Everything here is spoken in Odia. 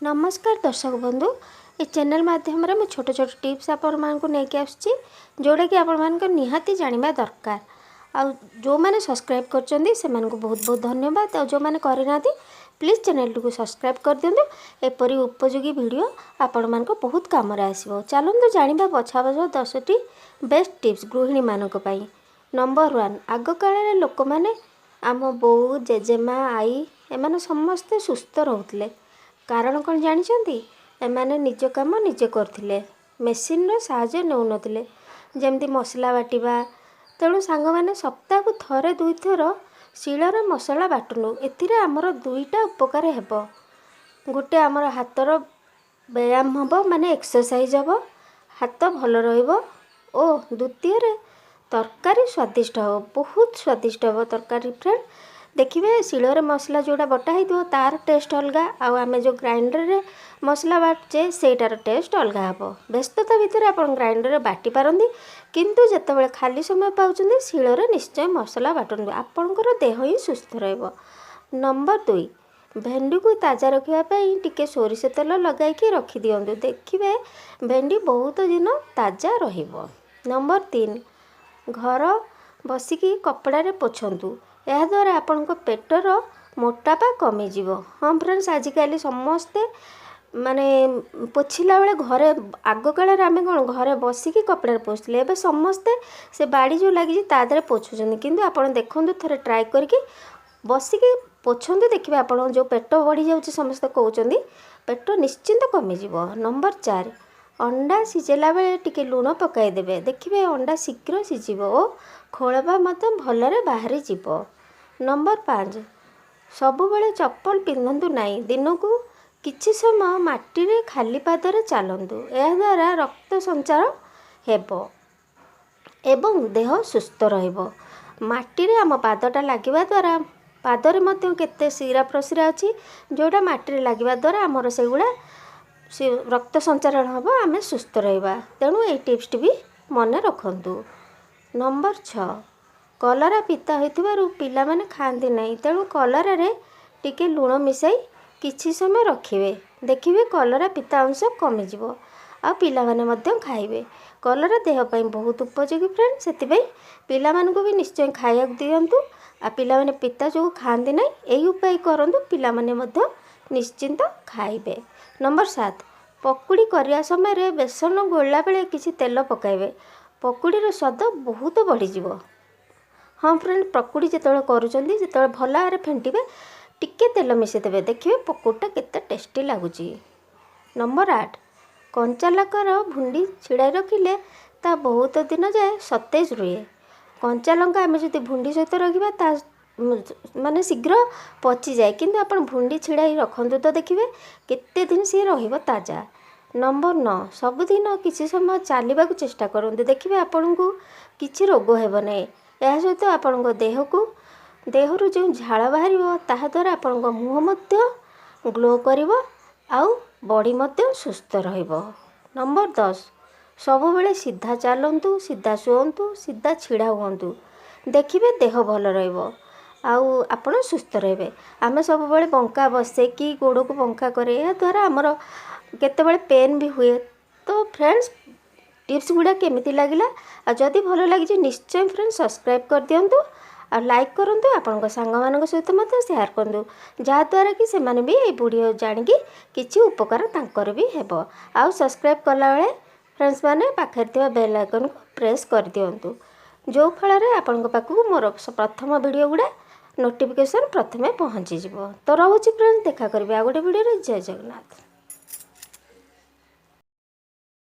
ନମସ୍କାର ଦର୍ଶକ ବନ୍ଧୁ, ଏ ଚ୍ୟାନେଲ୍ ମାଧ୍ୟମରେ ମୁଁ ଛୋଟ ଛୋଟ ଟିପ୍ସ ଆପଣମାନଙ୍କୁ ନେଇକି ଆସୁଛି, ଯେଉଁଟାକି ଆପଣମାନଙ୍କ ନିହାତି ଜାଣିବା ଦରକାର। ଆଉ ଯେଉଁମାନେ ସବସ୍କ୍ରାଇବ୍ କରିଛନ୍ତି, ସେମାନଙ୍କୁ ବହୁତ ବହୁତ ଧନ୍ୟବାଦ। ଆଉ ଯେଉଁମାନେ କରିନାହାନ୍ତି, ପ୍ଲିଜ୍ ଚ୍ୟାନେଲ୍ଟିକୁ ସବସ୍କ୍ରାଇବ୍ କରିଦିଅନ୍ତୁ। ଏପରି ଉପଯୋଗୀ ଭିଡ଼ିଓ ଆପଣମାନଙ୍କ ବହୁତ କାମରେ ଆସିବ। ଚାଲନ୍ତୁ ଜାଣିବା ବଛା ବଛା 10ଟି ବେଷ୍ଟ ଟିପ୍ସ ଗୃହିଣୀମାନଙ୍କ ପାଇଁ। ନମ୍ବର 1, ଆଗକାଳରେ ଲୋକମାନେ, ଆମ ବୋଉ, ଜେଜେମା, ଆଈ, ଏମାନେ ସମସ୍ତେ ସୁସ୍ଥ ରହୁଥିଲେ। କାରଣ କ'ଣ ଜାଣିଛନ୍ତି? ଏମାନେ ନିଜ କାମ ନିଜେ କରୁଥିଲେ, ମେସିନ୍ର ସାହାଯ୍ୟ ନେଉନଥିଲେ, ଯେମିତି ମସଲା ବାଟିବା। ତେଣୁ ସାଙ୍ଗମାନେ, ସପ୍ତାହକୁ ଥରେ ଦୁଇଥର ଶିଳରେ ମସଲା ବାଟନ୍ତୁ। ଏଥିରେ ଆମର ଦୁଇଟା ଉପକାର ହେବ। ଗୋଟେ, ଆମର ହାତର ବ୍ୟାୟାମ ହେବ, ମାନେ ଏକ୍ସରସାଇଜ୍ ହେବ, ହାତ ଭଲ ରହିବ ଓ ଦ୍ୱିତୀୟରେ ତରକାରୀ ସ୍ୱାଦିଷ୍ଟ ହେବ, ବହୁତ ସ୍ୱାଦିଷ୍ଟ ହେବ ତରକାରୀ। ଫ୍ରେଣ୍ଡ, ଦେଖିବେ, ଶିଳରେ ମସଲା ଯେଉଁଟା ବଟା ହେଇଥିବ, ତା'ର ଟେଷ୍ଟ ଅଲଗା ଆଉ ଆମେ ଯେଉଁ ଗ୍ରାଇଣ୍ଡରରେ ମସଲା ବାଟୁଛେ, ସେଇଟାର ଟେଷ୍ଟ ଅଲଗା ହେବ। ବ୍ୟସ୍ତତା ଭିତରେ ଆପଣ ଗ୍ରାଇଣ୍ଡରରେ ବାଟି ପାରନ୍ତି, କିନ୍ତୁ ଯେତେବେଳେ ଖାଲି ସମୟ ପାଉଛନ୍ତି, ଶିଳରେ ନିଶ୍ଚୟ ମସଲା ବାଟନ୍ତୁ। ଆପଣଙ୍କର ଦେହ ହିଁ ସୁସ୍ଥ ରହିବ। ନମ୍ବର 2, ଭେଣ୍ଡିକୁ ତାଜା ରଖିବା ପାଇଁ ଟିକେ ସୋରିଷ ତେଲ ଲଗାଇକି ରଖିଦିଅନ୍ତୁ। ଦେଖିବେ, ଭେଣ୍ଡି ବହୁତ ଦିନ ତାଜା ରହିବ। ନମ୍ବର 3, ଘର ବସିକି କପଡ଼ାରେ ପୋଛନ୍ତୁ। ଏହାଦ୍ୱାରା ଆପଣଙ୍କ ପେଟର ମୋଟାପା କମିଯିବ। ହଁ ଫ୍ରେଣ୍ଡସ୍, ଆଜିକାଲି ସମସ୍ତେ ମାନେ ପୋଛିଲା ବେଳେ ଘରେ, ଆଗକାଳରେ ଆମେ କ'ଣ ଘରେ ବସିକି କପଡ଼ାରେ ପୋଛୁଥିଲେ, ଏବେ ସମସ୍ତେ ସେ ବାଡ଼ି ଯେଉଁ ଲାଗିଛି, ତା ଦେହରେ ପୋଛୁଛନ୍ତି। କିନ୍ତୁ ଆପଣ ଦେଖନ୍ତୁ, ଥରେ ଟ୍ରାଏ କରିକି ବସିକି ପୋଛନ୍ତୁ। ଦେଖିବେ, ଆପଣଙ୍କ ଯେଉଁ ପେଟ ବଢ଼ିଯାଉଛି ସମସ୍ତେ କହୁଛନ୍ତି, ପେଟ ନିଶ୍ଚିନ୍ତ କମିଯିବ। ନମ୍ବର 4, ଅଣ୍ଡା ସିଝେଇଲା ବେଳେ ଟିକେ ଲୁଣ ପକାଇଦେବେ। ଦେଖିବେ, ଅଣ୍ଡା ଶୀଘ୍ର ସିଝିବ ଓ ଖୋଳପା ମଧ୍ୟ ଭଲରେ ବାହାରିଯିବ। ନମ୍ବର 5, ସବୁବେଳେ ଚପଲ ପିନ୍ଧନ୍ତୁ ନାହିଁ। ଦିନକୁ କିଛି ସମୟ ମାଟିରେ ଖାଲି ପାଦରେ ଚାଲନ୍ତୁ। ଏହାଦ୍ୱାରା ରକ୍ତ ସଞ୍ଚାର ହେବ ଏବଂ ଦେହ ସୁସ୍ଥ ରହିବ। ମାଟିରେ ଆମ ପାଦଟା ଲାଗିବା ଦ୍ୱାରା ପାଦରେ ମଧ୍ୟ କେତେ ଶିରା ପ୍ରଶିରା ଅଛି, ଯେଉଁଟା ମାଟିରେ ଲାଗିବା ଦ୍ୱାରା ଆମର ସେଗୁଡ଼ା ସେ ରକ୍ତ ସଞ୍ଚାରଣ ହେବ, ଆମେ ସୁସ୍ଥ ରହିବା। ତେଣୁ ଏଇ ଟିପ୍ସଟି ବି ମନେ ରଖନ୍ତୁ। ନମ୍ବର 6, କଲରା ପିତା ହୋଇଥିବାରୁ ପିଲାମାନେ ଖାଆନ୍ତି ନାହିଁ। ତେଣୁ କଲରାରେ ଟିକେ ଲୁଣ ମିଶାଇ କିଛି ସମୟ ରଖିବେ। ଦେଖିବେ, କଲରା ପିତା ଅଂଶ କମିଯିବ ଆଉ ପିଲାମାନେ ମଧ୍ୟ ଖାଇବେ। କଲରା ଦେହ ପାଇଁ ବହୁତ ଉପଯୋଗୀ ଫ୍ରେଣ୍ଡ, ସେଥିପାଇଁ ପିଲାମାନଙ୍କୁ ବି ନିଶ୍ଚୟ ଖାଇବାକୁ ଦିଅନ୍ତୁ। ଆଉ ପିଲାମାନେ ପିତା ଯୋଗୁଁ ଖାଆନ୍ତି ନାହିଁ, ଏଇ ଉପାୟ କରନ୍ତୁ, ପିଲାମାନେ ମଧ୍ୟ ନିଶ୍ଚିନ୍ତ ଖାଇବେ। ନମ୍ବର 7, ପକୁଡ଼ି କରିବା ସମୟରେ ବେସନ ଗୋଳିଲା ବେଳେ କିଛି ତେଲ ପକାଇବେ। ପକୁଡ଼ିର ସ୍ୱାଦ ବହୁତ ବଢ଼ିଯିବ। ହଁ ଫ୍ରେଣ୍ଡ, ପକୁଡ଼ି ଯେତେବେଳେ କରୁଛନ୍ତି, ଯେତେବେଳେ ଭଲ ଭାବରେ ଫେଣ୍ଟିବେ, ଟିକେ ତେଲ ମିଶାଇ ଦେବେ। ଦେଖିବେ, ପକୁଡ଼ିଟା କେତେ ଟେଷ୍ଟି ଲାଗୁଛି। ନମ୍ବର 8, କଞ୍ଚା ଲଙ୍କାର ଭୁଣ୍ଡି ଛିଡ଼ାଇ ରଖିଲେ ତା ବହୁତ ଦିନ ଯାଏ ସତେଜ ରୁହେ। କଞ୍ଚା ଲଙ୍କା ଆମେ ଯଦି ଭୁଣ୍ଡି ସହିତ ରଖିବା, ତା ମାନେ ଶୀଘ୍ର ପଚିଯାଏ। କିନ୍ତୁ ଆପଣ ଭୁଣ୍ଡି ଛିଡ଼ାଇ ରଖନ୍ତୁ ତ, ଦେଖିବେ କେତେ ଦିନ ସିଏ ରହିବ ତାଜା। ନମ୍ବର 9, ସବୁଦିନ କିଛି ସମୟ ଚାଲିବାକୁ ଚେଷ୍ଟା କରନ୍ତୁ। ଦେଖିବେ, ଆପଣଙ୍କୁ କିଛି ରୋଗ ହେବ ନାହିଁ। ଏହା ସହିତ ଆପଣଙ୍କ ଦେହରୁ ଯେଉଁ ଝାଳ ବାହାରିବ, ତାହାଦ୍ୱାରା ଆପଣଙ୍କ ମୁହଁ ମଧ୍ୟ ଗ୍ଲୋ କରିବ ଆଉ ବଡ଼ି ମଧ୍ୟ ସୁସ୍ଥ ରହିବ। ନମ୍ବର 10, ସବୁବେଳେ ସିଧା ଚାଲନ୍ତୁ, ସିଧା ଶୁଅନ୍ତୁ, ସିଧା ଛିଡ଼ା ହୁଅନ୍ତୁ। ଦେଖିବେ, ଦେହ ଭଲ ରହିବ ଆଉ ଆପଣ ସୁସ୍ଥ ରହିବେ। ଆମେ ସବୁବେଳେ ବଙ୍କା ବସେ କି ଗୋଡ଼କୁ ବଙ୍କା କରେ, ଏହାଦ୍ୱାରା ଆମର କେତେବେଳେ ପେନ୍ ବି ହୁଏ। ତ ଫ୍ରେଣ୍ଡସ୍, ଟିପ୍ସ ଗୁଡ଼ା କେମିତି ଲାଗିଲା? ଆଉ ଯଦି ଭଲ ଲାଗିଛି, ନିଶ୍ଚୟ ଫ୍ରେଣ୍ଡ ସବସ୍କ୍ରାଇବ୍ କରିଦିଅନ୍ତୁ ଆଉ ଲାଇକ୍ କରନ୍ତୁ। ଆପଣଙ୍କ ସାଙ୍ଗମାନଙ୍କ ସହିତ ମଧ୍ୟ ସେୟାର କରନ୍ତୁ, ଯାହାଦ୍ୱାରା କି ସେମାନେ ବି ଏଇ ଭିଡ଼ିଓ ଜାଣିକି କିଛି ଉପକାର ତାଙ୍କର ବି ହେବ। ଆଉ ସବସ୍କ୍ରାଇବ୍ କଲାବେଳେ ଫ୍ରେଣ୍ଡସ୍ ମାନେ, ପାଖରେ ଥିବା ବେଲ୍ ଆଇକନ୍କୁ ପ୍ରେସ୍ କରିଦିଅନ୍ତୁ, ଯେଉଁ ଫଳରେ ଆପଣଙ୍କ ପାଖକୁ ମୋର ପ୍ରଥମ ଭିଡ଼ିଓ ଗୁଡ଼ା ନୋଟିଫିକେସନ୍ ପ୍ରଥମେ ପହଞ୍ଚିଯିବ। ତ ରହୁଛି ଫ୍ରେଣ୍ଡ, ଦେଖା କରିବି ଆଉ ଗୋଟେ ଭିଡ଼ିଓରେ। ଜୟ ଜଗନ୍ନାଥ।